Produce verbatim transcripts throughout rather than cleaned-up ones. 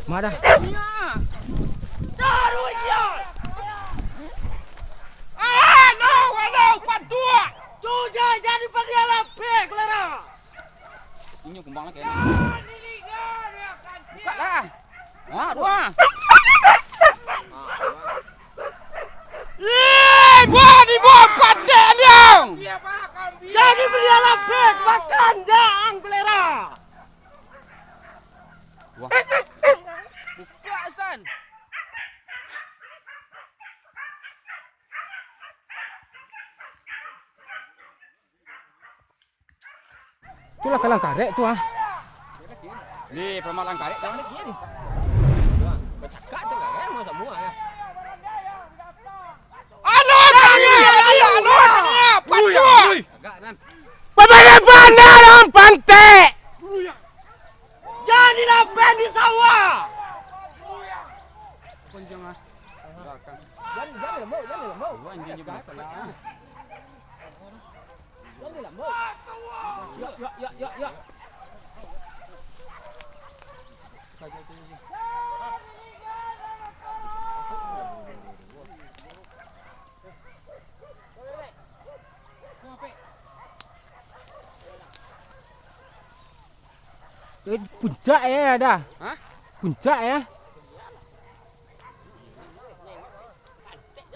Marah. Inyo kumbang lah kayaknya. Buka lah. Wah, dua. Ih, buah di buah patek liang. Jadi beliau lapis makan dah ang kulera. Wah. Buka, Stan. Itulah kalang karek tu ah. Di pamalang karek tu. Bacakak tu kan, mau semua ya. Alo, alo, alo, alo, alo, pacul. Agak nan. Pandai-pandai dalam pantai. Jadi lapan di sawah. Panjang ah. Jangan, jangan lembau, jangan lembau. Wah, anjing je belakang. Jangan lembau. Ya, ya, ya, ya, ya. Eh, puncak ya ada. Hah? Puncak ya.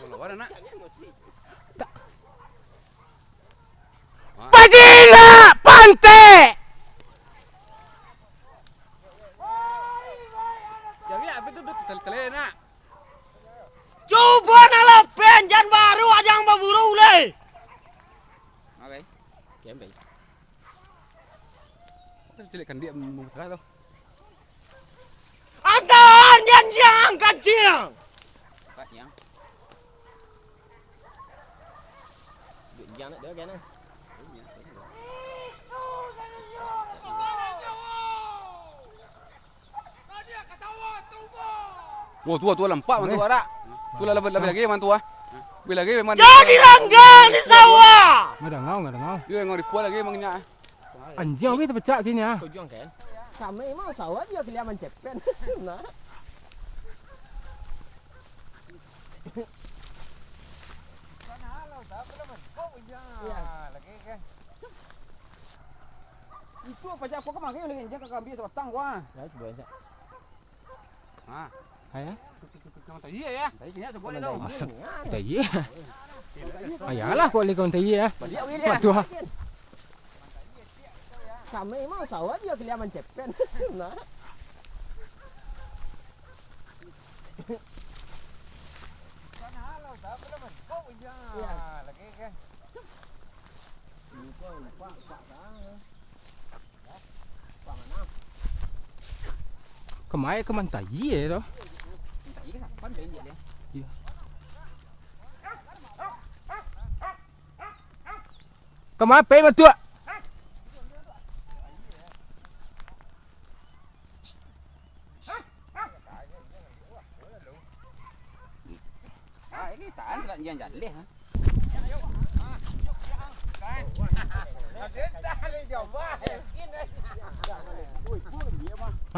Kalau ada nak. Tak. Wah. Pajilak pantai. Jadi apa tu, tu tele-tele nak? Cubo nak lapen, jan baru ajang baburu uleh. Oke. Kian baik. Kita cilikan dia membuka tu. Antahan jan jang kacil. Pak jang. Duit jang nak dia kan. Wah, tu, tu lampak mantu arak. Tu lah lebih, lebih lagi mantu ah. Lebih lagi memang. Jadi rangga di sawah. Nggak ada ngau, nggak ada ngau. Dia ngau di pual lagi mangnya. Anjing, weh, terpecah kini ah. Kau juang kan? Sama emang sawah dia keliaman cepen. Nah. Itu apa aja, apa kemarin lagi, dia kakak ambil sebatang gua. Ya, coba aja. Ha. Hai, ya? Tukang tai ya? Tai kini sebuah dah. Tai ya. Ayalah kok lagi kawan tai ya. Balik lagi dia. Mak tuah. Sama emang sawah dia keliaman cepen. Nah. Iya. Kemai ke mantai ye tu. Mantai ke kapan main dia? Iya. Kemai pe matuak. Ah, ini tahan selak jian jaleh, ha.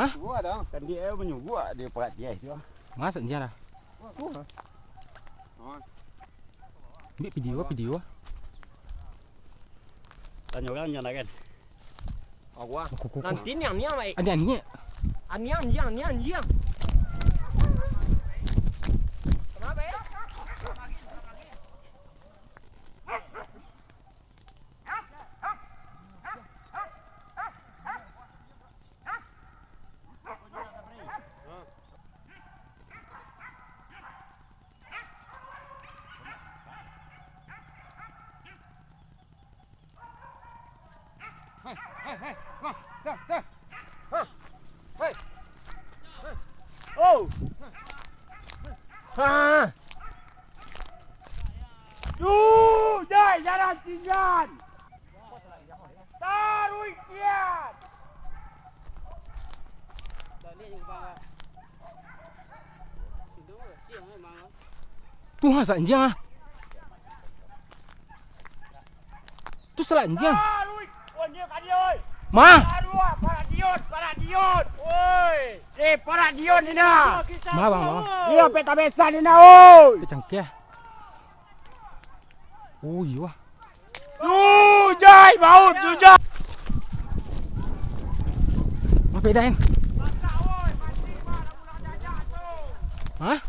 Hah? Kan dia manyuguak dia parak dia tu. Masuk jian lah. Ambil video, video. Tanya orang yang lain. Aku, aku, aku. Nanti niang, niang, baik. Ada niang. Aniang, niang, niang, niang. Kenapa, ya? Hei, hei, hei, bang, dah, dah. Hei. Taruih kian. Tu ha, salanjang ah. Tu salanjang. Taruih. Wan, dia ka dia, oi. Mah. Taruih, parak Dion, parak Dion. Oi. Eh, parak Dion ni nah. Mah, bang, bang. Dia peta besan ni nah, oi. Kecangkeh. Oh, iyo ah. Jujai, baut, jujai. Mah, pedain. Hah?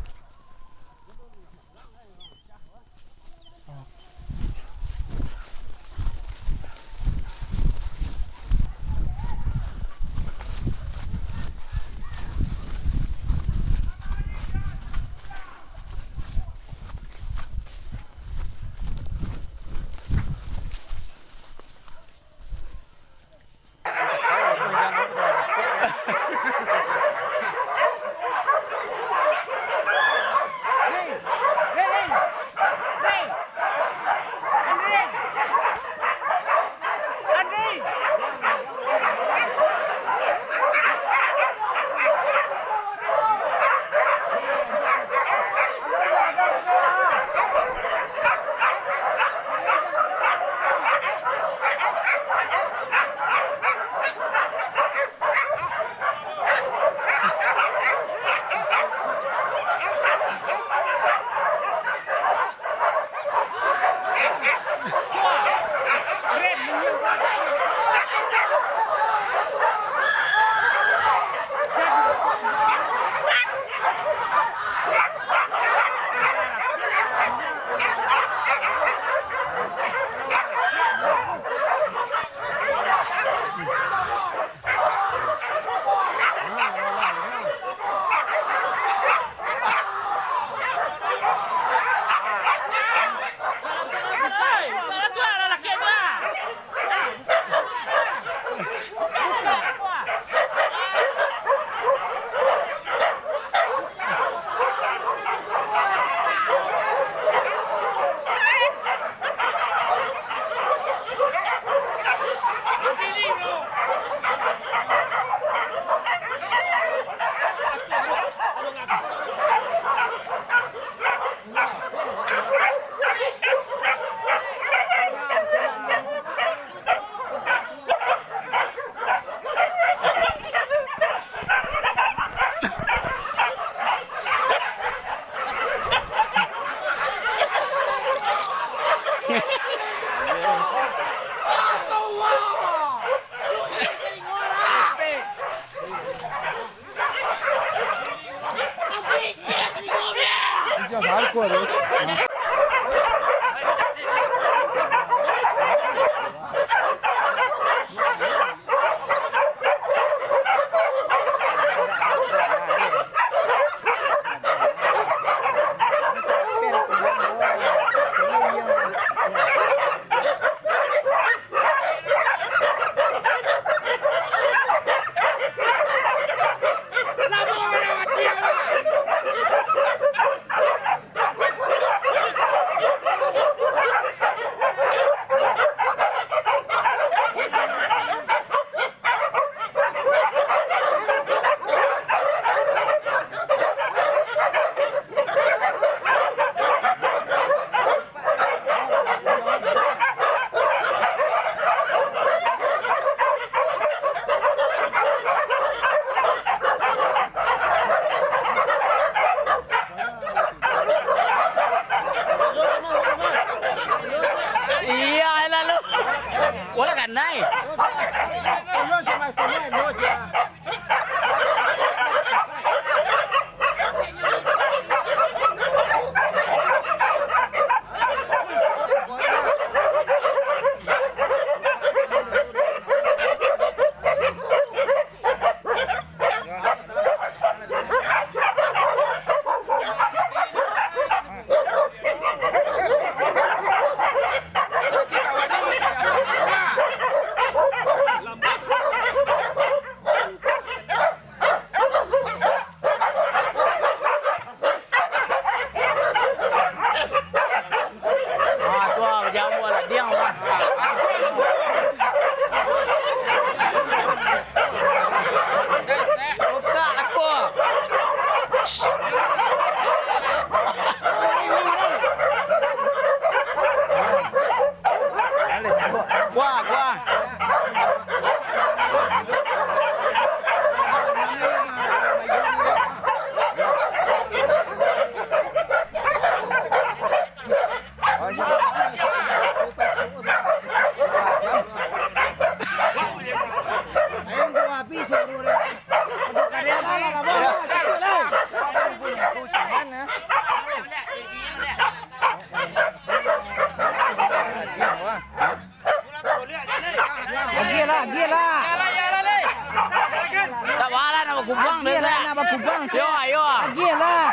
Iya, lalu. Wala kanai. Kuah, kuah. Agiahlah, agiahlah. Tak bala nak bakubang dah, Agiahlah, nak bakubang, Yo, ayo. Agiahlah.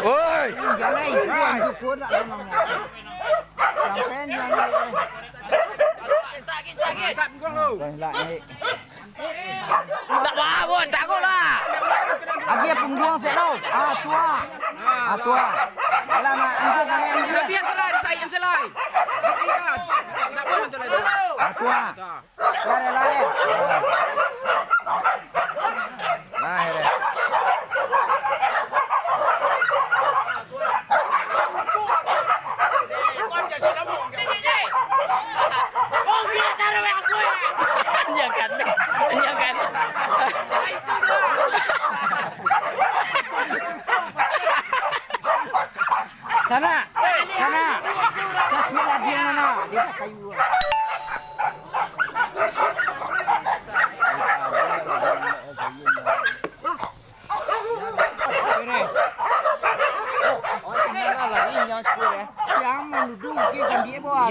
Oi! Tak apa pun, takutlah. Agiah pungguang sek lo. Ah, tua. Ah, tua. Alamak, anjing, anjing, anjing. Tapi yang selai, tai yang selai. Ah, tua. Lari, lari. Lari. Jangan, jangan. Sana, sana. Kasih lagi yang mana? Dia tak kayu. Yang menuduh ke jambik bawah.